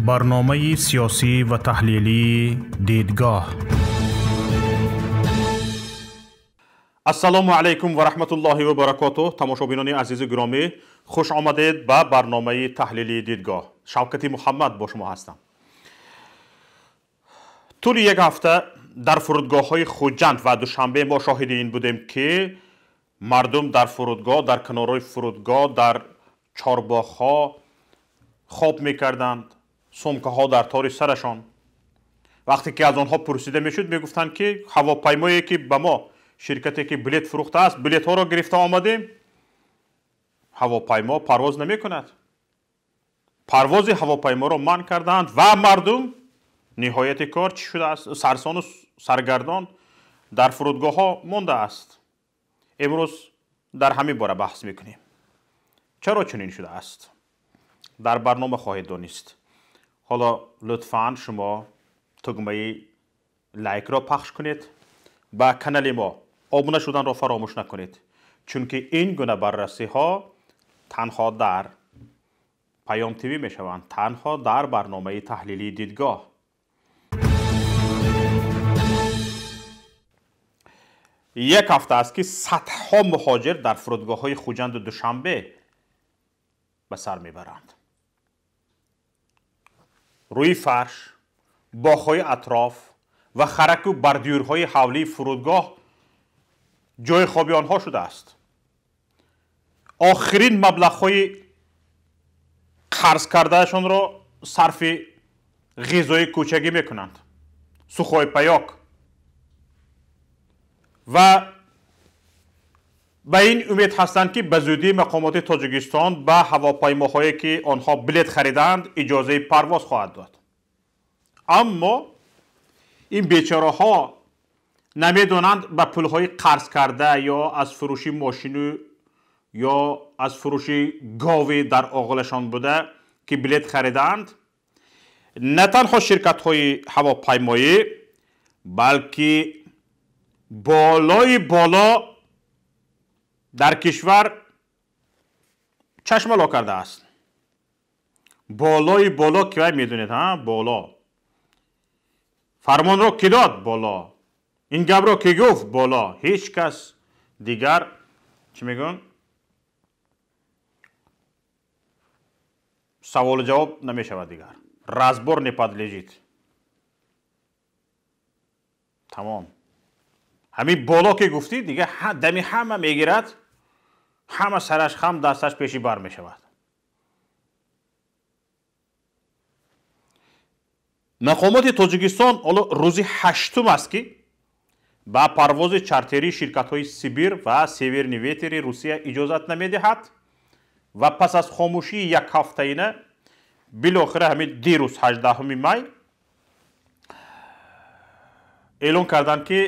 Барномаи сиёсӣ ва таҳлилии Дидгоҳ. Ассалому алайкум ва раҳматуллоҳи ва баракотуҳ. Тамошобинони азизу гиромӣ, хуш омадед ба барномаи таҳлилии Дидгоҳ. Шавкати Муҳаммад бо шумо ҳастам. Тӯли як ҳафта дар фурудгоҳҳои Хуҷанд ва Душанбе мо шоҳиди ин будем, ки мардум дар фурудгоҳ, дар канорҳои фурудгоҳ, дар чорбоғҳо хоб мекарданд, сумкаҳо дар тори сарашон. Вақте ки аз онҳо пурсида мешуд, мегуфтанд, ки ҳавопаймое ки ба мо ширкате ки билет фурӯхтааст, билетҳоро гирифта омадем, ҳавопаймо парвоз намекунад. Парвози ҳавопайморо манъ карданд ва мардум ниҳояти кор чӣ шудааст? Сарсону саргардон дар фурудгоҳҳо мондааст. Имрӯз дар ҳамин бора баҳс мекунем. Чаро чунин шудааст? Дар барнома хоҳед донист. Ҳоло лутфан шумо тугмаи лайкро пахш кунед, ба канали мо обуна шуданро фаромӯш накунед, чунки ин гуна баррасиҳо танҳо дар Паём ТВ мешаванд, танҳо дар барномаи таҳлилии Дидгоҳ. Як ҳафта аст, ки садҳо муҳоҷир дар фурудгоҳҳои Хуҷанду Душанбе ба сар мебаранд. Рӯи фарш, боғҳои атроф ва хараку бардюрҳои ҳавлии фурудгоҳ ҷои хоби онҳо шудааст. Охирин маблағҳои қарз кардаашонро сарфи ғизои кӯчагӣ мекунанд, сухои паёк. Ва ба ин умед ҳастанд, ки ба зудӣ мақомоти Тоҷикистон ба ҳавопаймоҳое ки онҳо билет харидаанд иҷозаи парвоз хоҳад дод. Аммо ин бечораҳо намедонанд ба пулҳои қарз карда ё аз фурӯши мошину ё аз фурӯши гови дар оғилашон буда ки билет харидаанд, на танҳо ширкатҳои ҳавопаймоӣ, балки болои боло дар кишвар чашмало кардааст. Болои боло ки вай медонед, ҳа? Боло фармонро ки дод? Боло. Ин гапро ки гуфт? Боло. Ҳеҷ кас дигар чӣ мегӯянд, саволу ҷавоб намешавад дигар. Разбор не подлежит. Тамом. Ҳамин боло ки гуфтӣ, дига дами ҳама мегирад, ҳама сараш хам, дасташ пеши бар мешавад. Мақомоти Тоҷикистон ҳоло рӯзи ҳаштум аст, ки ба парвози чартерии ширкатҳои Сибир ва Северный ветери Русия иҷозат намедиҳад ва пас аз хомӯшии якҳафтаина билохира ҳамин дирӯз 18 май эълон карданд, ки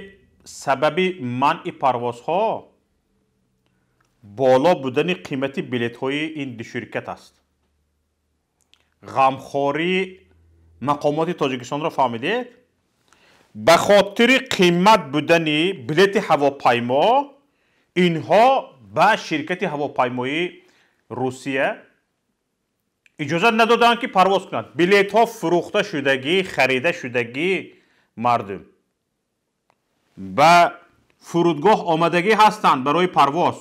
сабаби манъи парвозҳо боло будани қимати билетҳои ин ду ширкат аст. Ғамхории мақомоти Тоҷикистонро фаҳмидед? Ба хотири қимат будани билети ҳавопаймо инҳо ба ширкати ҳавопаймоии Русия иҷозат надоданд, ки парвоз кунанд. Билетҳо фурӯхта шудагӣ, харида шудагӣ, мардум ба фурудгоҳ омадагӣ ҳастанд барои парвоз.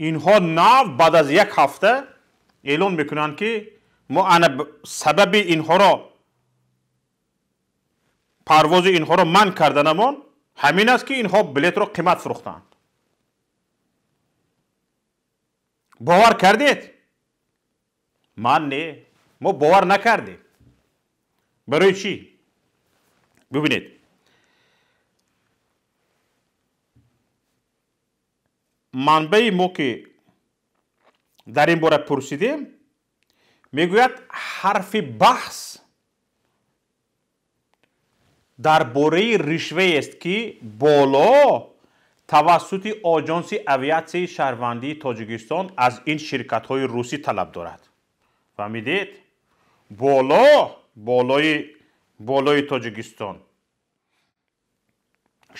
Инҳо нав баъд аз як ҳафта эълон мекунанд, ки мо ана сабаби инҳоро, парвози инҳоро манъ карданамон ҳамин аст, ки инҳо билетро қимат фурӯхтанд. Бовар кардед? Ман не, мо бовар накардем. Барои чӣ? Бибинед, манбаи мо ки дар ин бора пурсидем, мегӯяд ҳарфи баҳс дар бораи ришваест, ки боло тавассути Оҷонси авиатсияи шаҳрвандии Тоҷикистон аз ин ширкатҳои русӣ талаб дорад. Фаҳмидед? Боло, болои Тоҷикистон,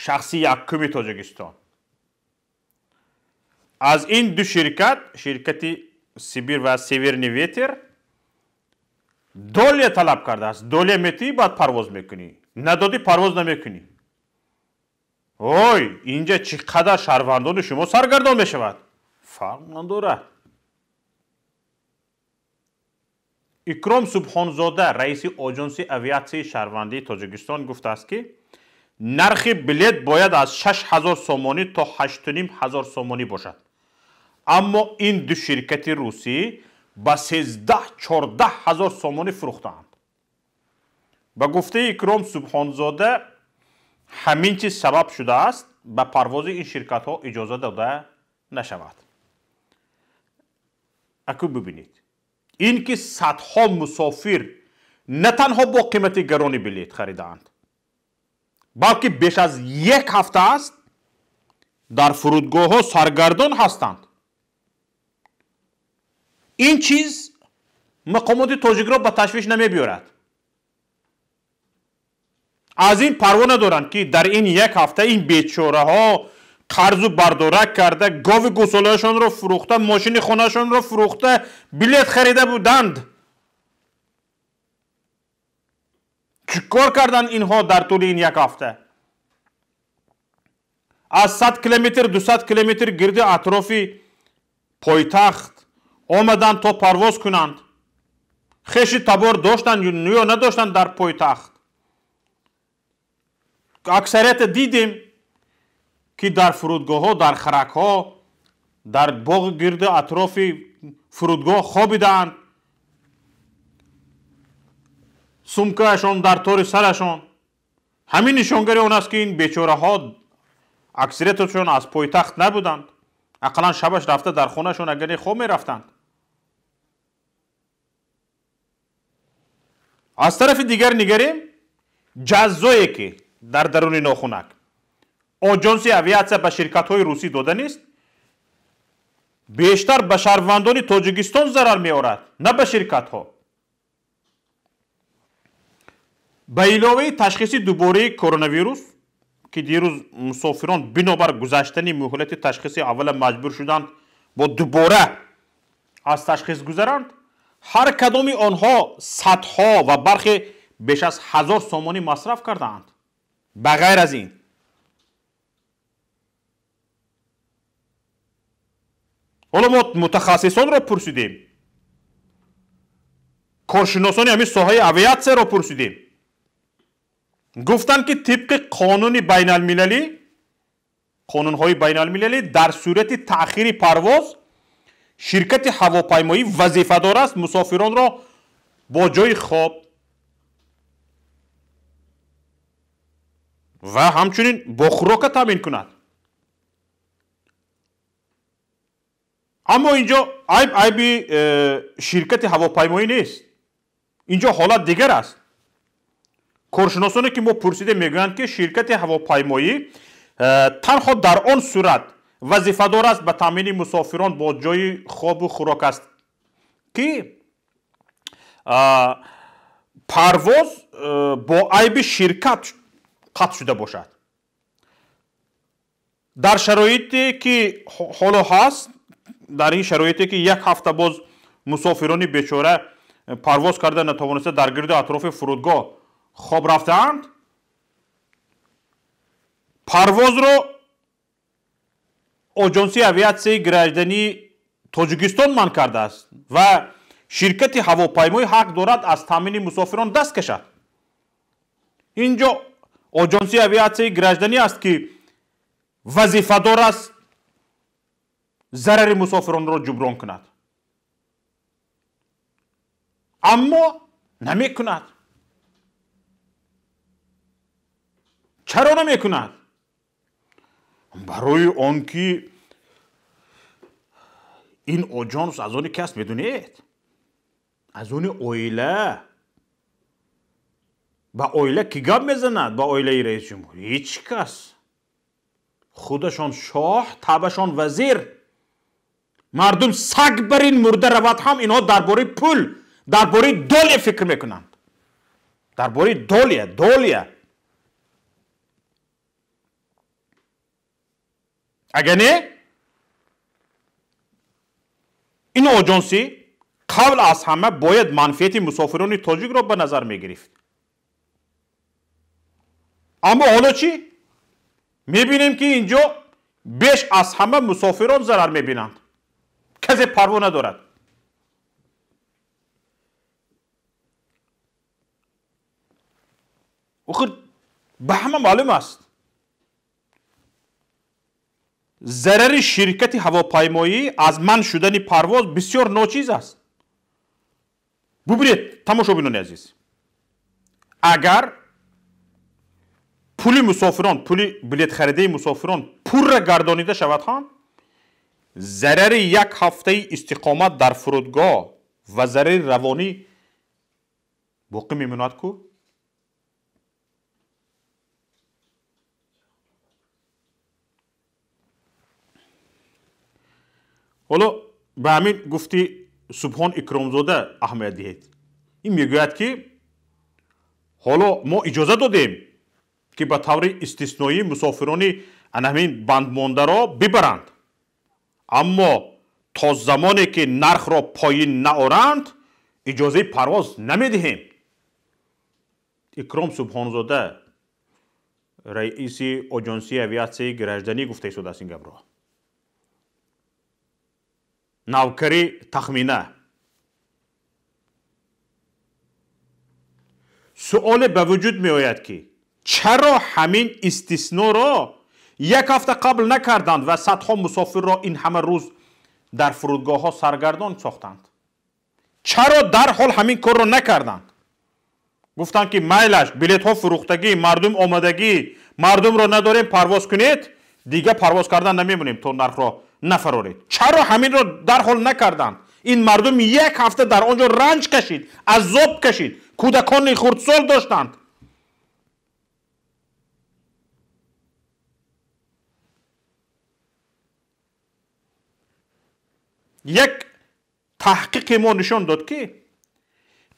шахси якуми Тоҷикистон аз ин ду ширкат, ширкати Сибир ва Северный ветер, Долия талаб кардааст. Долия метиҳӣ, баъд парвоз мекунӣ, надодӣ, парвоз намекунӣ. Ой, инҷа чӣ қадар шаҳрвандони шумо саргардон мешавад, фарқ надорад. Икром Субҳонзода, раиси Оҷонси авиатсияи шаҳрвандии Тоҷикистон, гуфтааст, ки нархи билет бояд аз 6000 сомонӣ то 8500 сомонӣ бошад. Аммо ин ду ширкати русӣ ба 13-14 ҳазор сомонӣ фурӯхтаанд. Ба гуфтаи Икром Субҳонзода, ҳамин чиз сабаб шудааст ба парвози ин ширкатҳо иҷоза дода нашавад. Аку бибинед, ин ки садҳо мусофир на танҳо бо қимати гарони билет харидаанд, балки беш аз як ҳафта аст дар фурудгоҳҳо саргардон ҳастанд. Ин чиз мақомоти тоҷикро ба ташвиш намебиёрад. Аз ин парво надоранд, ки дар ин як ҳафта ин бечораҳо қарзу бардорак карда, гови гӯсолаашонро фурӯхта, мошини хонаашонро фурӯхта, билет харида буданд. Чӣ кор карданд инҳо дар тӯли ин як ҳафта? Аз 100 километр, 200 километр гирди атрофи пойтахт омаданд то парвоз кунанд. Хеши табор доштанд ё надоштанд дар пойтахт. Аксарията дидем, ки дар фурудгоҳҳо, дар харакҳо, дар боғи гирди атрофи фурудгоҳ хобидаанд. Сумкаашон дар тори сарашон. Ҳамин нишонгари он аст, ки ин бечораҳо аксарияташон аз пойтахт набуданд. Ақаллан шабаш рафта дар хонаашон агар не хоб мерафтанд. Аз тарафи дигар нигарем, ҷаззое ки дар даруни нохунак Оҷонси авиатсия ба ширкатҳои русӣ дода нест, бештар ба шаҳрвандони Тоҷикистон зарар меорад, на ба ширкатҳо. Ба иловаи ташхиси дубораи коронавирус, ки дирӯз мусофирон бинобар гузаштани муҳлати ташхиси аввала маҷбур шуданд бо дубора аз ташхис гузаранд, ҳар кадоми онҳо садҳо ва бархе беш аз 1000 сомонӣ масраф кардаанд. Ба ғайр аз ин, ҳоло мо мутахассисонро пурсидем, коршиносони ҳамин соҳаи авиатсияро пурсидем. Гуфтанд, ки тибқи қонуни байналмилалӣ, қонунҳои байналмилалӣ, дар сурати таъхири парвоз ширкати ҳавопаймоӣ вазифадор аст мусофиронро бо ҷои хоб ва ҳамчунин бо хӯрока таъмин кунад. Аммо инҷо айб айби ширкати ҳавопаймоӣ нест. Инҷо ҳолат дигар аст. Коршиносоне ки мо пурсидем мегӯянд, ки ширкати ҳавопаймоӣ танҳо дар он сурат вазифадор аст ба таъмини мусофирон бо ҷои хобу хӯрок аст, ки парвоз бо айби ширкат қатъ шуда бошад. Дар шароите ки ҳоло ҳаст, дар ин шароите ки як ҳафта боз мусофирони бечора парвоз карда натавониста дар гирду атрофи фурудгоҳ хоб рафтаанд, парвозро Оҷонсии авиатсияи граждании Тоҷикистон манъ кардааст ва ширкати ҳавопаймоӣ ҳақ дорад аз таъмини мусофирон даст кашад. Инҷо Оҷонсии авиатсияи гражданӣ аст, ки вазифадор аст зарари мусофиронро ҷуброн кунад, аммо намекунад. Чаро намекунад? Барои он ки ин оҷонс аз они кас медонед, аз они оила. Ба оила кӣ гап мезанад? Ба оилаи раисҷумҳур ҳеҷ кас. Худашон шоҳ, табашон вазир. Мардум саг бар ин мурда равад ҳам инҳо дар бораи пул, дар бораи долия фикр мекунанд. Дар бораи долия, долия. Агар не, ин оҷонсӣ Қабл аз ҳама бояд манфиати мусофирони тоҷикро ба назар мегирифт. Аммо ҳоло чӣ? Мебинем, ки инҷо беш аз ҳама мусофирон зарар мебинанд. Касе парво надорад. Охир ба ҳама маълум аст. Зарари ширкати ҳавопаймоӣ аз манъ шудани парвоз бисёр ночиз аст. Бубинед, тамошобинони азиз, агар пули мусофирон, пули билетхаридаи мусофирон пурра гардонида шавад ҳам, зарари як ҳафтаи истиқомат дар фурудгоҳ ва зарари равонӣ боқӣ мемонад ку? Ҳоло ба ҳамин гуфти Субҳон Икромзода аҳамият диҳед. Ин мегӯяд, ки ҳоло мо иҷоза додем, ки ба таври истисноӣ мусофирони ана ҳамин бандмондаро бибаранд, аммо то замоне ки нархро поин наоранд, иҷозаи парвоз намедиҳем. Икром Субҳонзода, раиси Оҷонсии авиатсияи гражданӣ, гуфта истодааст ин гапро. Навкари тахмина. Суоле ба вуҷуд меояд, ки чаро ҳамин истисноро як ҳафта қабл накарданд ва садҳо мусофирро ин ҳама рӯз дар фурудгоҳҳо саргардон сохтанд? Чаро дарҳол ҳамин корро накарданд? Гуфтанд, ки майлаш, билетҳо фурӯхтагӣ, мардум омадагӣ, мардумро надорем, парвоз кунед, дигар парвоз кардан намемонем то нархро нафароред. Чаро ҳаминро дарҳол накарданд? Ин мардум як ҳафта дар он ҷо ранҷ кашид, азоб кашид, кӯдакони хурдсол доштанд. Як таҳқиқи мо нишон дод, ки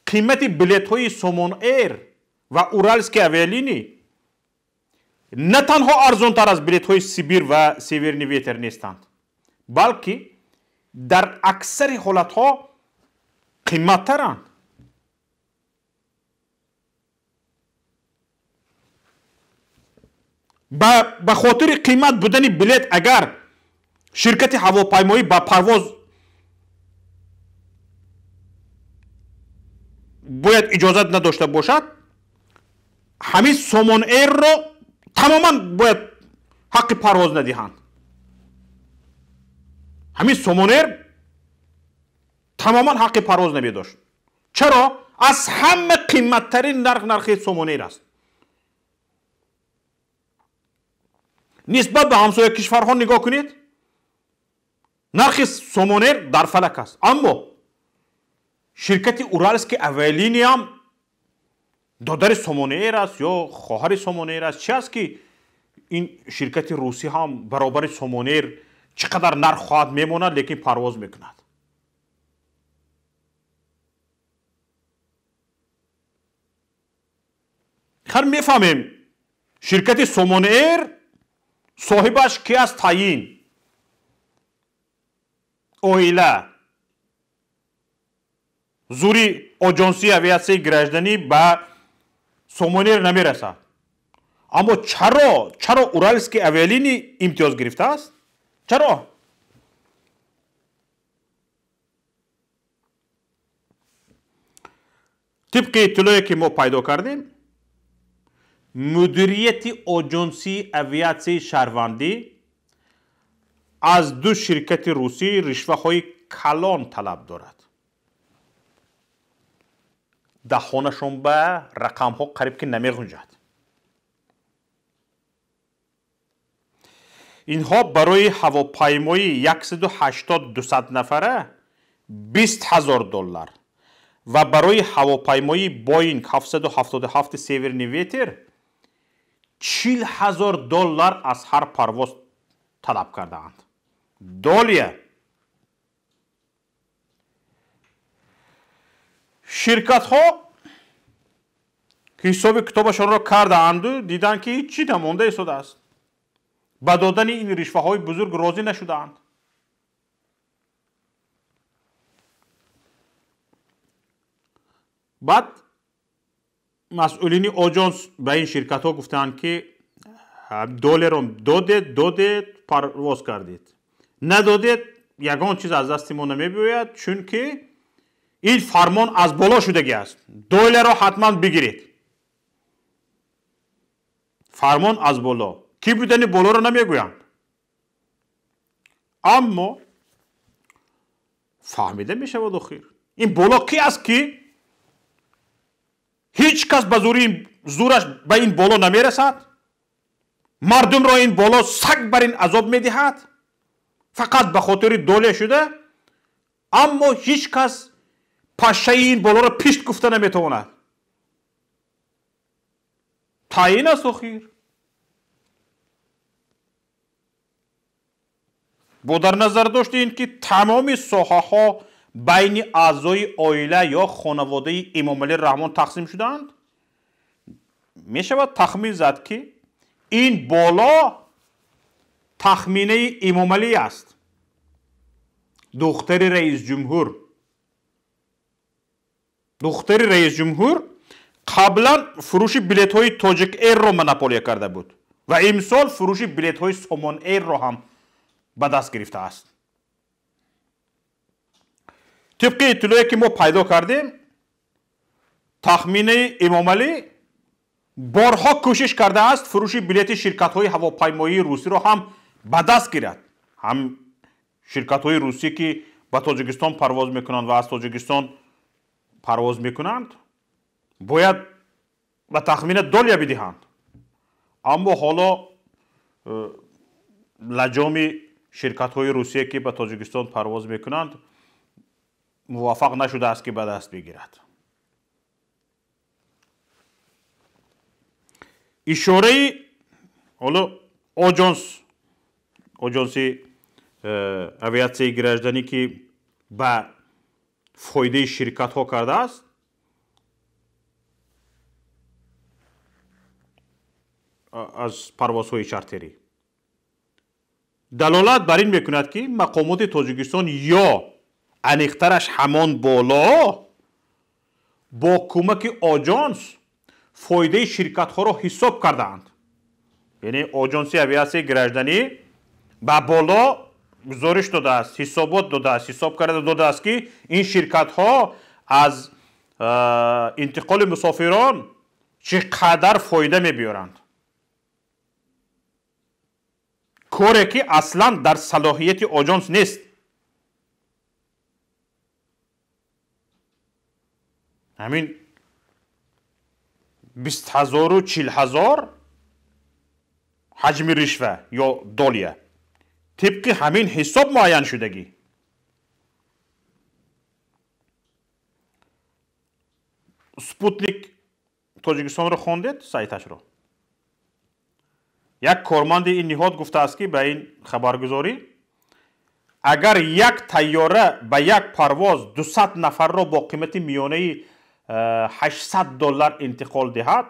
қимати билетҳои Сомон Эйр ва Уральский авиалинӣ на танҳо арзонтар аз билетҳои Сибир ва Северный ветер нестанд, балки дар аксари ҳолатҳо қиматтаранд. Ба хотири қимат будани билет агар ширкати ҳавопаймоӣ ба парвоз бояд иҷозат надошта бошад, ҳамин Сомон Эйрро тамоман бояд ҳаққи парвоз надиҳанд. Ҳамин Сомон Эйр тамоман ҳаққи парвоз намедошт. Чаро? Аз ҳама қиматтарин нарх нархи Сомон Эйр аст. Нисбат ба ҳамсоя кишварҳо нигоҳ кунед, нархи Сомон Эйр дар фалак аст. Аммо ширкати Уральский авиалинӣ ҳам додари Сомон Эйр аст ё хоҳари Сомон Эйр аст. Чи аст, ки ин ширкати русӣ ҳам баробари Сомон Эйр чӣ қадар нарх хоҳад мемонад, лекин парвоз мекунад. Хар мефаҳмем, ширкати Сомон Эйр соҳибаш ки аст таъйин, оила, зури Оҷонсии авиатсияи гражданӣ ба Сомон Эйр намерасад. Аммо чаро Уральский авиалинӣ имтиёз гирифтааст? Чаро? Тибқи иттилое, ки мо пайдо кардем, мудирияти Оҷонсии авиатсияи шаҳрвандӣ аз ду ширкати русӣ ришваҳои калон талаб дорад. Даҳонашон ба рақамҳо қариб ки намеғунҷад. Инҳо барои ҳавопаймои 180-200 нафара 20 000 доллар ва барои ҳавопаймои Боинг 777 Северный ветер 40 000 доллар аз ҳар парвоз талаб кардаанд. Долия. Ширкатҳо ҳисоби китобашонро кардаанду диданд, ки ҳеҷ чӣ намонда истодааст. Ба додани ин ришваҳои бузург розӣ нашудаанд. Баъд масъулини оҷонс ба ин ширкатҳо гуфтанд, ки долларро додед, парвоз кардед, надодед, ягон чиз аз дасти мо намебиёяд, чунки ин фармон аз боло шудагӣ аст, долларро ҳатман бигиред. Фармон аз боло, ки будани болоро намегӯянд, аммо фаҳмида мешавад охир ин боло ки аст, ки ҳеҷ кас ба зӯраш ба ин боло намерасад, мардумро ин боло саг бар ин азоб медиҳад фақат ба хотири доле шуда, аммо ҳеҷ кас пашшаи ин болоро пишт гуфта наметавонад. Таъин аст охир. Бо дар назар дошти ин ки тамоми соҳаҳо байни аъзои оила ё хонаводаи Эмомалӣ Раҳмон тақсим шудаанд, мешавад тахмин зад, ки ин боло тахминаи Эмомалӣ аст, духтари раисҷумҳур. Духтари раисҷумҳур қаблан фурӯши билетҳои Тоҷик Эйрро монополия карда буд ва имсол фурӯши билетҳои Сомон Эйрро ҳам ба даст гирифтааст. Тибқи иттилое ки мо пайдо кардем, тахминаи Эмомалӣ борҳо кӯшиш кардааст фурӯши билети ширкатҳои ҳавопаймоии русиро ҳам ба даст гирад. Ҳам ширкатҳои русӣ, ки ба Тоҷикистон парвоз мекунанд ва аз Тоҷикистон парвоз мекунанд, бояд ба тахмина долия бидиҳанд. Аммо ҳоло лаҷоми ширкатҳои русия, ки ба Тоҷикистон парвоз мекунанд, муваффақ нашудааст, ки ба даст бигирад. Ишораи ҳоло оҷонси авиатсияи гражданӣ, ки ба фоидаи ширкатҳо кардааст, аз парвозҳои чартерӣ далолат бар ин мекунад, ки мақомоти Тоҷикистон ё аниқтараш ҳамон боло бо кӯмаки оҷонс фоидаи ширкатҳоро ҳисоб кардаанд. Яъне оҷонси авиатсияи гражданӣ ба боло гузориш додааст, ҳисобот додааст, ҳисоб карда додааст, ки ин ширкатҳо аз интиқоли мусофирон чӣ қадар фоида мебиёранд. Коре ки аслан дар салоҳияти оҷонс нест. Ҳамин 20 000 40 000 ҳаҷми ришва ё долия тибқи ҳамин ҳисоб муайян шудагӣ. Спутник Тоҷикистонро хондед сайташро? Як корманди ин ниҳод гуфтааст, ки ба ин хабаргузорӣ агар як тайёра ба як парвоз 200 нафарро бо қимати миёнаи 800 доллар интиқол диҳад,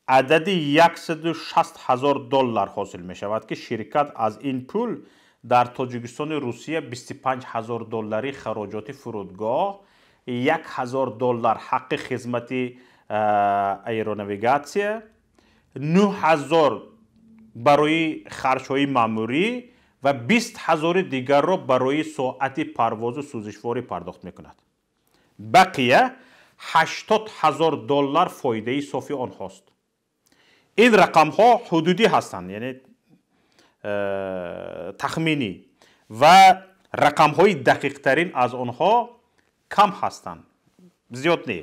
адади 160 000 доллар ҳосил мешавад, ки ширкат аз ин пул дар Тоҷикистони Русия 25 000 доллари хароҷоти фурудгоҳ, 1 000 доллар ҳаққи хизмати аэронавигатсия, 9 000 барои харҷҳои маъмурӣ ва 20 000 дигарро барои соати парвозу сӯзишворӣ пардохт мекунад. Бақия 80 000 доллар фоидаи софи онҳост. Ин рақамҳо ҳудудӣ ҳастанд, яъне тахминӣ, ва рақамҳои дақиқтарин аз онҳо кам ҳастанд, зиёд не.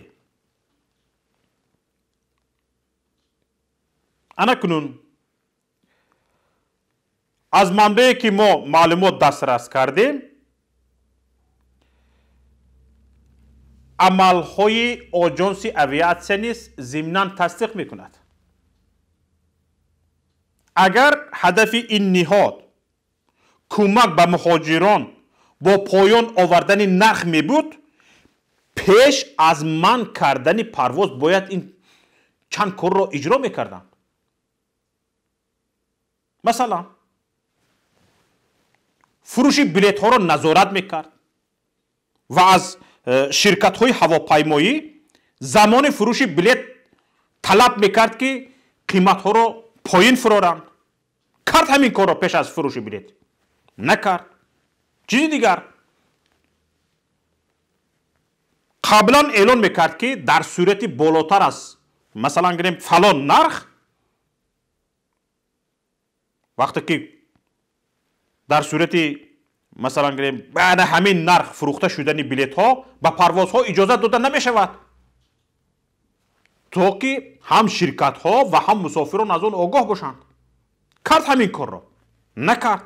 Анакунун аз манбае ки мо маълумот дастрас кардем, амалҳои оҷонси авиатсия низ зимнан тасдиқ мекунад. Агар ҳадафи ин ниҳод кӯмак ба муҳоҷирон бо поён овардани нарх мебуд, пеш аз манъ кардани парвоз бояд ин чанд корро иҷро мекарданд. Масалан, фурӯши билетҳоро назорат мекард ва аз ширкатҳои ҳавопаймоӣ Замони фурӯши билет талаб мекард, ки қиматҳоро поин фуроранд. Кард ҳамин корро пеш аз фурӯши билет? Накард. Чизи дигар, қаблан эълон мекард, ки дар сурати болотар аз, масалан гирем, фалон нарх, вақте ки дар сурати, масалан гирем, баъда ҳамин нарх фурӯхта шудани билетҳо ба парвозҳо иҷозат дода намешавад, то ки ҳам ширкатҳо ва ҳам мусофирон аз он огоҳ бошанд. Кард ҳамин корро? Накард.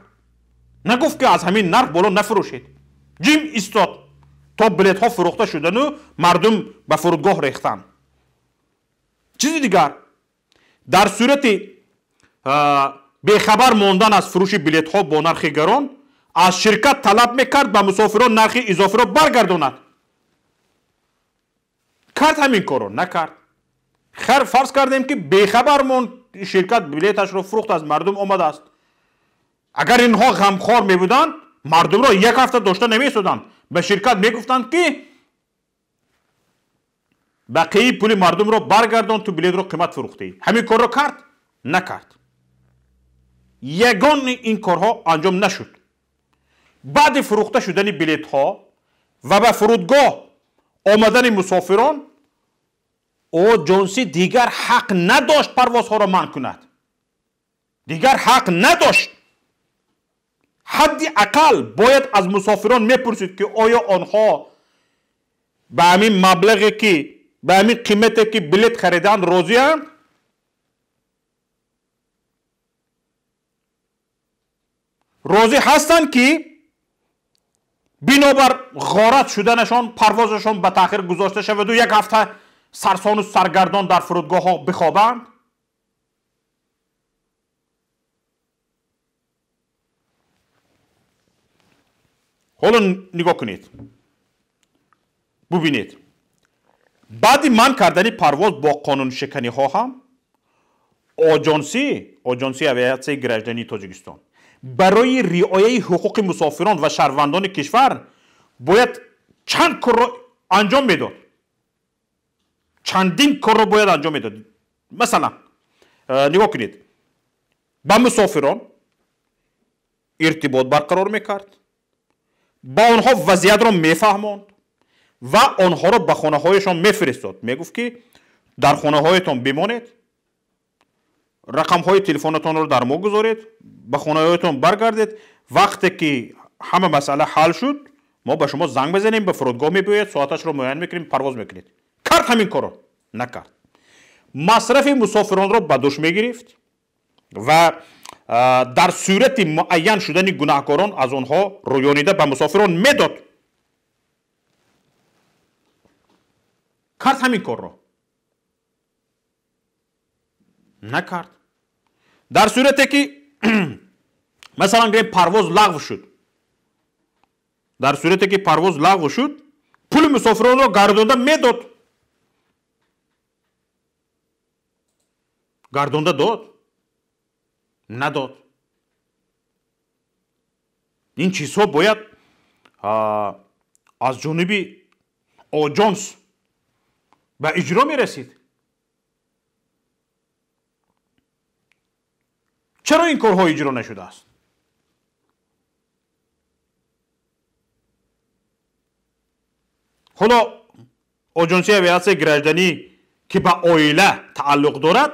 Нагуфт, ки аз ҳамин нарх боло нафурӯшед. Ҷим истод, то билетҳо фурӯхта шудану мардум ба фурудгоҳ рехтанд. Чизи дигар, дар сурати бехабар мондан аз фурӯши билетҳо бо нархи гарон, аз ширкат талаб мекард ба мусофирон нархи изофиро баргардонад. Кард ҳамин корро? Накард. Хайр, фарз кардем, ки бехабар монд, ширкат билеташро фурӯхт, аз мардум омадааст. Агар инҳо ғамхор мебуданд, мардумро як ҳафта дошта намеистоданд. Ба ширкат мегуфтанд, ки бақияи пули мардумро баргардон, ту билетро қимат фурӯхтӣ. Ҳамин корро кард? Накард. Ягон ин корҳо анҷом нашуд. Баъди фурӯхта шудани билетҳо ва ба фурудгоҳ омадани мусофирон, оҷонсӣ дигар ҳақ надошт парвозҳоро манъ кунад. Дигар ҳақ надошт. Ҳадди ақал бояд аз мусофирон мепурсид, ки оё онҳо ба ҳамин маблағе, ки ба ҳамин қимате, ки билет харидаанд, розианд. Розӣ ҳастанд, ки бинобар ғорат шуданашон парвозашон ба таъхир гузошта шаваду як ҳафта сарсону саргардон дар фурудгоҳҳо бихобанд? Ҳоло нигоҳ кунед, бубинед, баъди манъ кардани парвоз бо қонуншиканиҳо ҳам Оҷонсии авиатсияи граждании Тоҷикистон барои риояи ҳуқуқи мусофирон ва шаҳрвандони кишвар бояд чанд корро анҷом медод. Чандин корро бояд анҷом медод. Масалан, нигоҳ кунед, ба мусофирон иртибот барқарор мекард, ба онҳо вазъиятро мефаҳмонд ва онҳоро ба хонаҳояшон мефиристод. Мегуфт, ки дар хонаҳоятон бимонед, рақамҳои телефонатонро дар мо гузоред, ба хонаҳоятон баргардед. Вақте ки ҳама масъала ҳал шуд, мо ба шумо занг мезанем, ба фурудгоҳ мебиёед, соаташро муайян мекунем, парвоз мекунед. Кард ҳамин корро? Накард. Масрафи мусофиронро ба дӯш мегирифт ва дар сурати муайян шудани гунаҳкорон аз онҳо рӯёнида ба мусофирон медод. Кард ҳамин корро? Накард. Дар сурате ки, масалан гирем, парвоз лағв шуд, дар сурате ки парвоз лағв шуд, пули мусофиронро гардонда медод. Гардонда дод? Надод. Ин чизҳо бояд аз ҷониби оҷонс ба иҷро мерасид. Чаро ин корҳо иҷро нашудааст? Ҳоло Оҷонсии авиатсияи гражданӣ, ки ба оила тааллуқ дорад,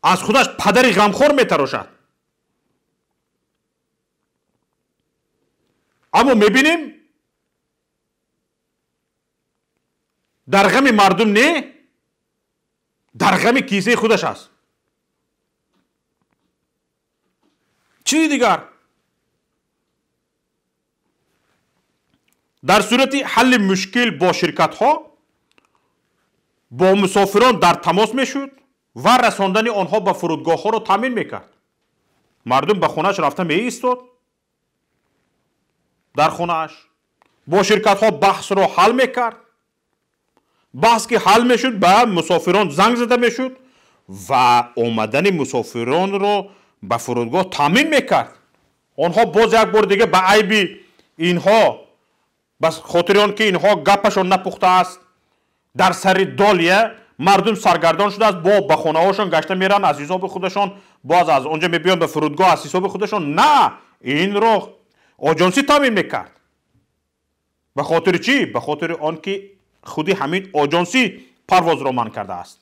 аз худаш падари ғамхор метарошад, аммо мебинем, дар ғами мардум не, дар ғами кисаи худаш аст. Чизи дигар, дар сурати ҳалли мушкил бо ширкатҳо бо мусофирон дар тамос мешуд ва расондани онҳо ба фурудгоҳҳоро таъмин мекард. Мардум ба хонааш рафта меистод, дар хонааш бо ширкатҳо баҳсро ҳал мекард. Баҳс ки ҳал мешуд, ба мусофирон занг зада мешуд ва омадани мусофиронро ба фурудгоҳ таъмин мекард. Онҳо боз як бор дига ба айби инҳо, ба хотири он ки инҳо гапашон напухтааст, Дар сари долия мардум саргардон шудааст, бо ба хонаҳошон гашта мераванд аз ҳисоби худашон, боз аз онҷо мебиёнд ба фурудгоҳ аз ҳисоби худашон. На, инро оҷонсӣ таъмин мекард. Ба хотири чӣ? Ба хотири он ки худи ҳамин оҷонсӣ парвозро манъ кардааст.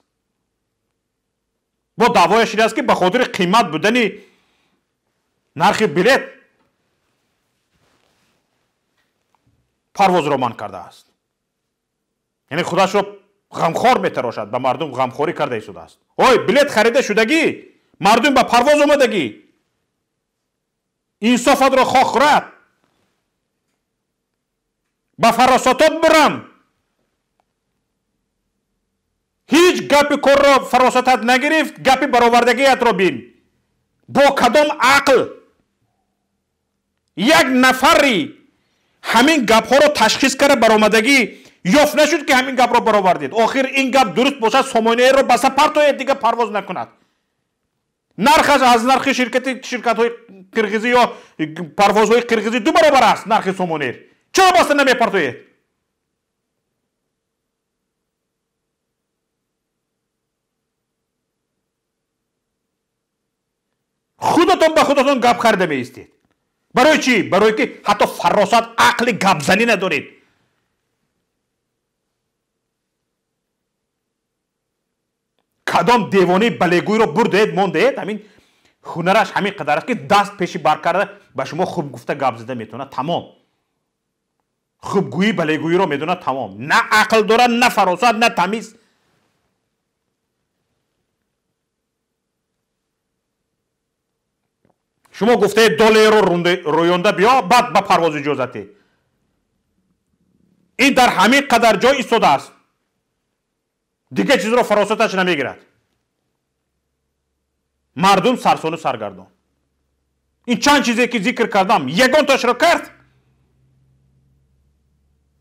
Бо даъвояш ин аст ки ба хотири қимат будани нархи билет парвозро манъ кардааст. Яъне худашро ғамхор метарошад, ба мардум ғамхорӣ карда истодааст. Ой, билет харида шудагӣ, мардум ба парвоз омадагӣ, инсофатро хоҳ хӯрад, ба фаросатот бирам. Ҳеҷ гапи корро фаросатат нагирифт, гапи баровардагиятро бин. Бо кадом ақл як нафари ҳамин гапҳоро ташхис карда баромадагӣ ёфт нашуд ки ҳамин гапро баровардед? Охир ин гап дуруст бошад, Сомонаерро баста партояд, дигар парвоз накунад. Нархаш аз нархи ширкатҳои қирғизӣ ё парвозҳои қирғизӣ 2 баробар аст нархи Сомонаер. Чаро баста намепартоед? Худатон ба худатон гап харида меистед. Барои чӣ? Барое ки ҳатто фаросат, ақли гапзанӣ надоред. Кадом девонаи балегӯйро бурдед, мондед, ҳамин ҳунараш ҳамин қадар аст ки даст пеши бар карда ба шумо хуб гуфта гап зада метавонад, тамом. Хубгӯӣ балегӯиро медонад, тамом. На ақл дорад, на фаросат, на тамиз. Шумо гуфтаед долларро рӯёнда биё, баъд ба парвоз иҷозатӣ. Ин дар ҳамин қадар ҷой истодааст. Дигар чизро фаросаташ намегирад. Мардум сарсону саргардон. Ин чанд чизе ки зикр кардам, ягонташро кард,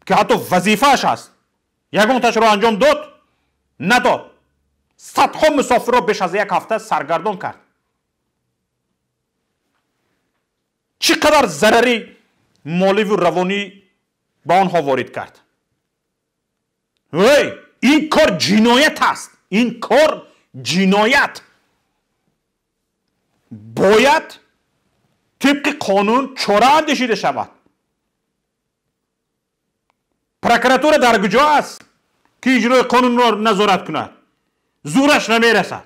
ки ҳатто вазифааш аст, ягонташро анҷом дод, надод. Садҳо мусофирро беш аз як ҳафта саргардон кард. Чӣ қадар зарари моливу равонӣ ба онҳо ворид кард. Эй, ин кор ҷиноят аст. Ин кор ҷиноят. Бояд тибқи қонун чора андешида шавад. Прокуратура дар куҷо аст ки иҷрои қонунро назорат кунад? Зӯраш намерасад.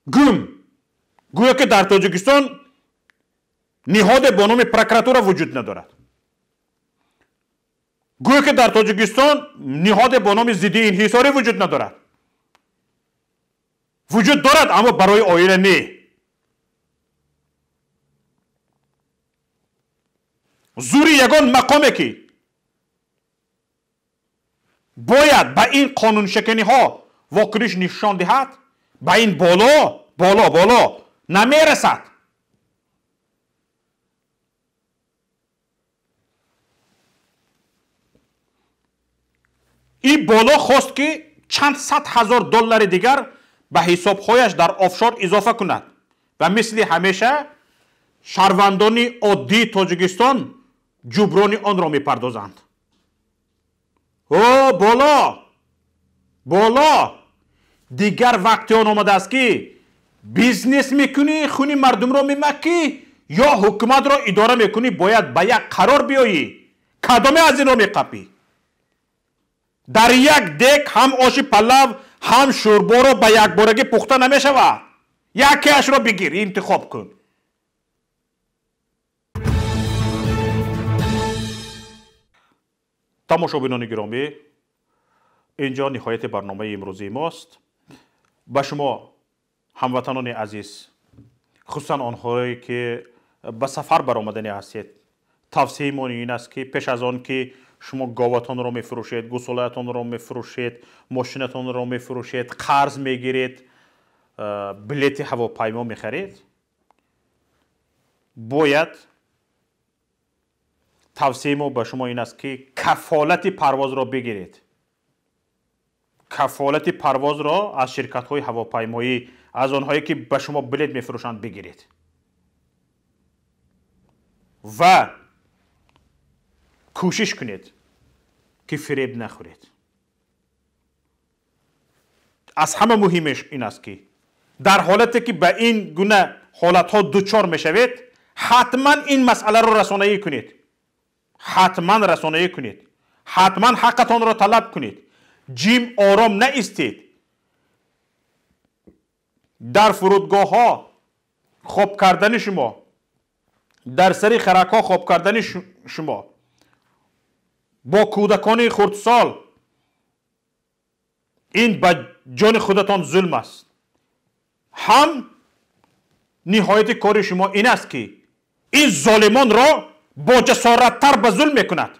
Гум. Гӯё ки дар Тоҷикистон ниҳоде бо номи прокуратура вуҷуд надорад. Гӯё ки дар Тоҷикистон ниҳоде бо номи зидди инҳисорӣ вуҷуд надорад. Вуҷуд дорад, аммо барои оила не. Зури ягон мақоме ки бояд ба ин қонуншаканиҳо вокуниш нишон диҳад, ба ин боло боло боло намерасад. Ин боло хост ки чанд сад ҳазор доллари дигар ба ҳисобҳояш дар офшор изофа кунад ва мисли ҳамеша шаҳрвандони оддии Тоҷикистон ҷуброни онро мепардозанд. О, боло боло, дигар вақти он омадааст ки бизнес мекунӣ, хуни мардумро мемакӣ ё ҳукуматро идора мекунӣ, бояд ба як қарор биёӣ. Кадоме аз инро меқапӣ? Дар як дек ҳам оши палав ҳам шӯрборо ба якборагӣ пухта намешавад. Якеашро бигир, интихоб кун. Тамошобинони гиромӣ, инҷо ниҳояти барномаи имрӯзии мост. Ба шумо ҳамватанони азиз, хусусан онҳое ки ба сафар баромаданӣ ҳастед, тавсияи мо ин аст ки пеш аз он ки шумо говатонро мефурӯшед, гусолаятонро мефурӯшед, мошинатонро мефурӯшед, қарз мегиред, билети ҳавопаймо мехаред, бояд тавсияи мо ба шумо ин аст ки кафолати парвозро бигиред. Кафолати парвозро аз ширкатҳои ҳавопаймоӣ, аз онҳое ки ба шумо билет мефурӯшанд бигиред. Ва Кӯшиш кунед, ки фиреб нахӯред. Аз ҳама муҳимеш ин аст, ки дар ҳолате ки ба ин гуна ҳолатҳо дучор мешавед, ҳатман ин масъаларо расонаӣ кунед. Ҳатман расонаӣ кунед. Ҳатман ҳаққатонро талаб кунед. Ҷим ором наистед. Дар фурудгоҳҳо хоб кардани шумо, дар сари харакҳо хоб кардани шумо бо кӯдакони хурдсол, ин ба ҷони худатон зулм аст. Ҳам ниҳояти кори шумо ин аст, ки ин золимонро бо ҷасораттар ба зулм мекунад.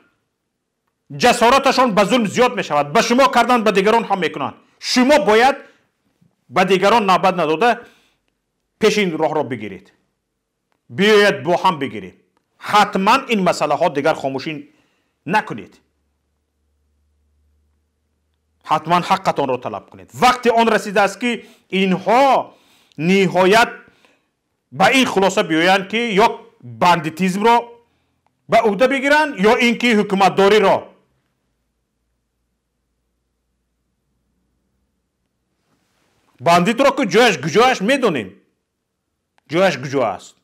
Ҷасораташон ба зулм зиёд мешавад. Ба шумо кардан, ба дигарон ҳам мекунанд. Шумо бояд ба дигарон навбат надода пеш ин роҳро бигиред. Биёед бо ҳам бигирем. Ҳатман ин масъалаҳо дигар хомӯшӣ накунед. Ҳатман ҳаққатонро талаб кунед. Вақти он расидааст, ки инҳо ниҳоят ба ин хулоса биёянд, ки ё бандитизмро ба уҳда бигиранд, ё ин ки ҳукуматдориро. Бандитро ки ҷояш куҷояш медонем, ҷояш куҷо аст.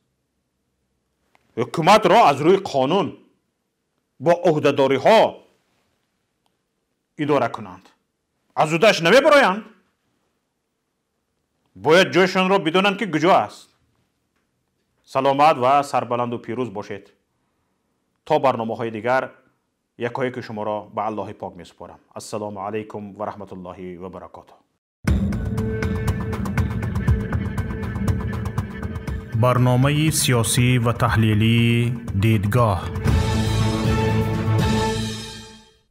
Ҳукуматро аз рӯи қонун бо уҳдадориҳо идора кунанд. Аз уҳдааш намебароянд. Бояд ҷойшонро бидонанд, ки куҷо аст. Саломат ва сарбаланду пирӯз бошед. То барномаҳои дигар якое ки шуморо ба Аллоҳи пок месупорам. Ассалому алайкум ва раҳматуллоҳи ва баракотуҳ. Барномаи сиёсӣ ва таҳлилии «Дидгоҳ».